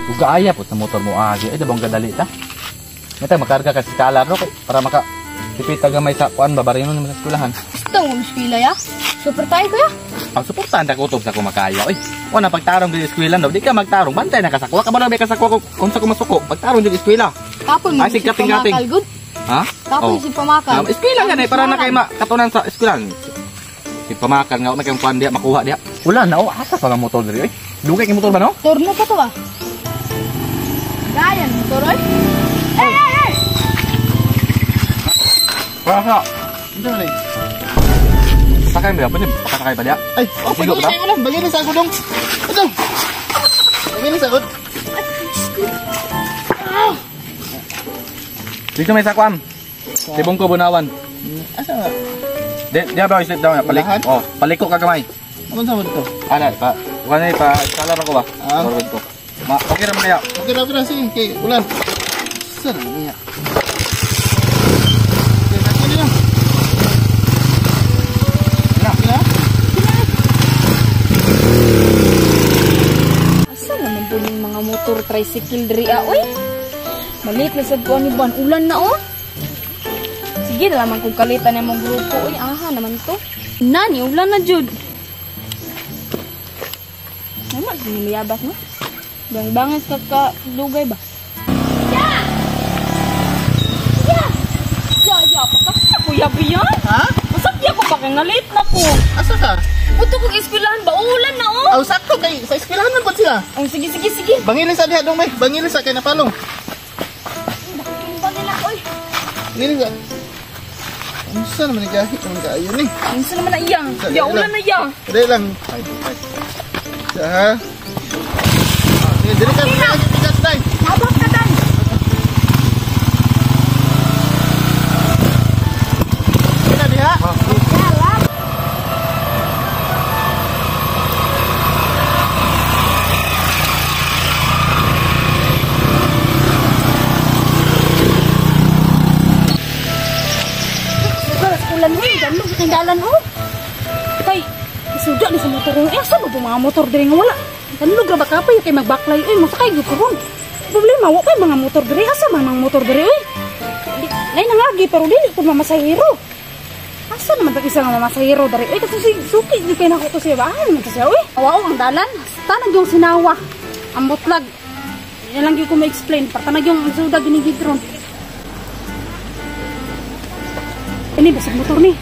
Ugaya po sa motor mo agi. Ay, dabong kadali ta. Mata makarga ka sa kalar no para maka tipita gamay sa kuan babarino naman sa eskwelahan. Gusto mo eskwela ya? Super tayo kuya. Ang suportahan ta kutob sa kumakaya. Oy, wala pagtarong di eskwela no. Di ka magtarong, bantay na ka sa kuha ka ba na ka sa kuha kung sa kumasuko. Pagtarong di eskwela. Kapoy mo. Ay, sige, kating-kating. Good. Ha? Kapoy si pamakal. Eskwela nga na para na kay katunan sa eskwela. Si pamakal nga una kay kuan diha makuha diha. Wala na oh, asa pa nga motor diri oy. Dugay kay motor ba no? Torno pa to ba? Dayan motor oy. Ay ay ay. Wala. Unsa man eh? Sakay ba pwede pakasakay pa diha? Ay, oh, Sigo ba? pagili ko lang, bagili sa ako dong. Ito. Bagili sa ako. Dito may sakwam. Tibong ko Bunawan. Asa nga? Di, di ba step down palik. Unahan? Oh, paliko ka gamay. Aman sa mo dito? Ana pa. Kuan pa salar ako ba? Ah. Forward ko. Ma, okay ra man kaya. Okay ra, okay ra, sige, kay ulan. Saan na niya? Okay, sakto niya. Na. Okay na? Asa naman po yung mga motor tricycle diri ah, oy? Malit na sad ko ni ban ulan na oh. Sige na lamang kung kalitan ng mong grupo oy, aha naman to. Nani ulan na jud. Nama siniyabas no? Bang bangis ka ka dugay ba? Ya! Ya! Ya ya pasakya ko yabi yan. Ha? Pasakya ko pa kay ngalit na ko. Asa ka? Buto kog eskwelahan ba ulan na oh. Aw, sakto kay sa eskwelahan man pud sila. Ang sige sige sige. Bangili sa diha dong may, bangili sa kay napalong. Ba nila oy? Bangili sa. Unsa naman ni gahit naman kaayo ni? Unsa naman na iya? Ya ulan na iya. Dili lang. Ay, ay. Sa ha. Sige, dili ka pikas day. Habak ka dan. Kina diha. Ulan uy, ganun sa tindalan oh. Kay isuda ni sa motor eh, asa ba mga motor diri nga wala? Ganun ra ba kapay kay magbaklay uy, mosakay gyud ko ron. Problema wa kay mga motor diri, asa man ang motor diri uy? Nay nangagi pero dili ko mamasahero. Asa naman tag isa nga mamasahero diri uy kasi suki gyud kay nako to siya ba? Ano man to siya uy? Wao ang dalan, tanag yung sinawa. Ang butlag. Yan lang gyud ko ma-explain, partanag yung suda ginigid ron. Ini basag motor ni.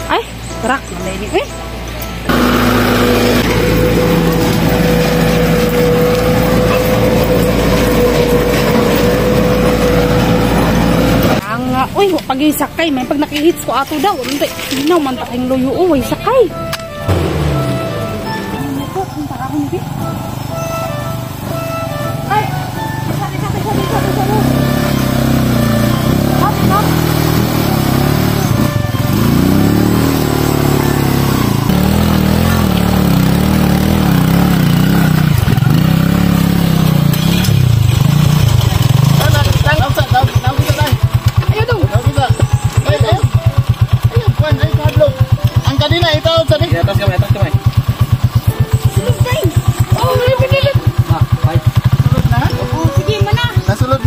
Ay, truck na ini eh. Ang uy, pag isakay, may pag nakihits ko ato daw. Hindi, hinaw man ta kayong luyo, uy, sakay. Ano po, punta ako ni. Ay, sakay, sakay, sakay, sakay, sakay. Hop, hop.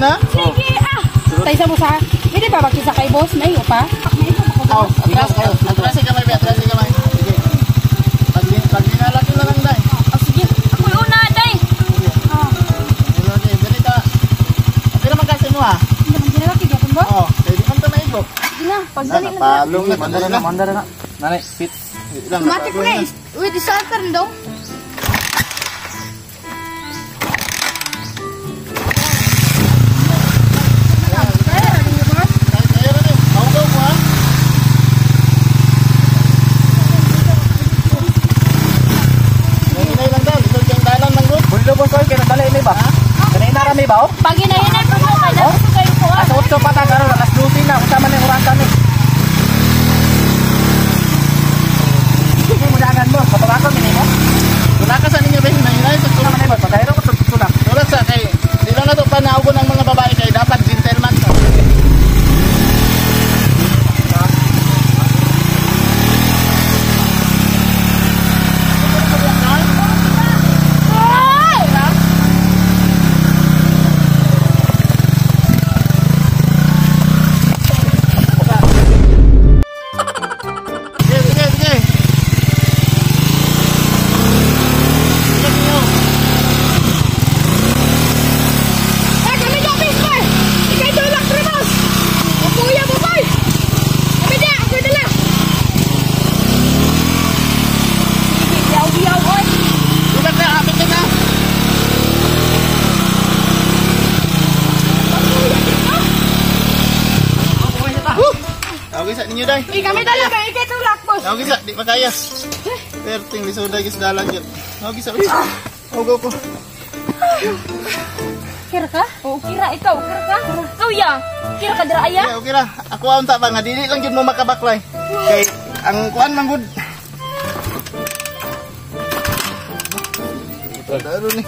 Na? Sige, ah! Tayo sa musa. Pwede ba makisa kay boss? May pa? May pa Oh, atras, atras kamay, atras kamay. Sige. Pag dinalaki na lang day. Oh, sige. Ako'y una day. Sige. Oh. Okay, ganito. Okay naman kasi mo ha. Hindi man ginalaki gyapon ba? Oh, kay di man ta maigo. Sige na, pagdali na. Palong na, Mandara na, mandara na. Nanay, sit. Matik na. Uy, di sa altar daw. Paginahinay po mo, kaya gusto kayo po. Alas 8 pa ta, karon alas 12 na, unsa man ang orasan ni? Sige mo dagan mo, kapabakon ni mo. Wala ka sa ninyo ba hinahinay sa Wala man ay pasahero ko sa tulad sa kay di lang nato panaugon ang mga babae kay dapat gentleman ka. ninyo day. Eh, kami talaga ikay tulak, boss. Nawag isa, di pa kaya. Perting lisuday gis dalan yun. Nawag isa, uy. Hugaw ko. Kira ka? Oo, kira ikaw, kira ka. Ikaw ya. Kira ka dira aya. Okay, okay ra. Ako ang ta ba nga dili lang jud mo makabaklay. Kay ang kuan man gud. Dalo ni.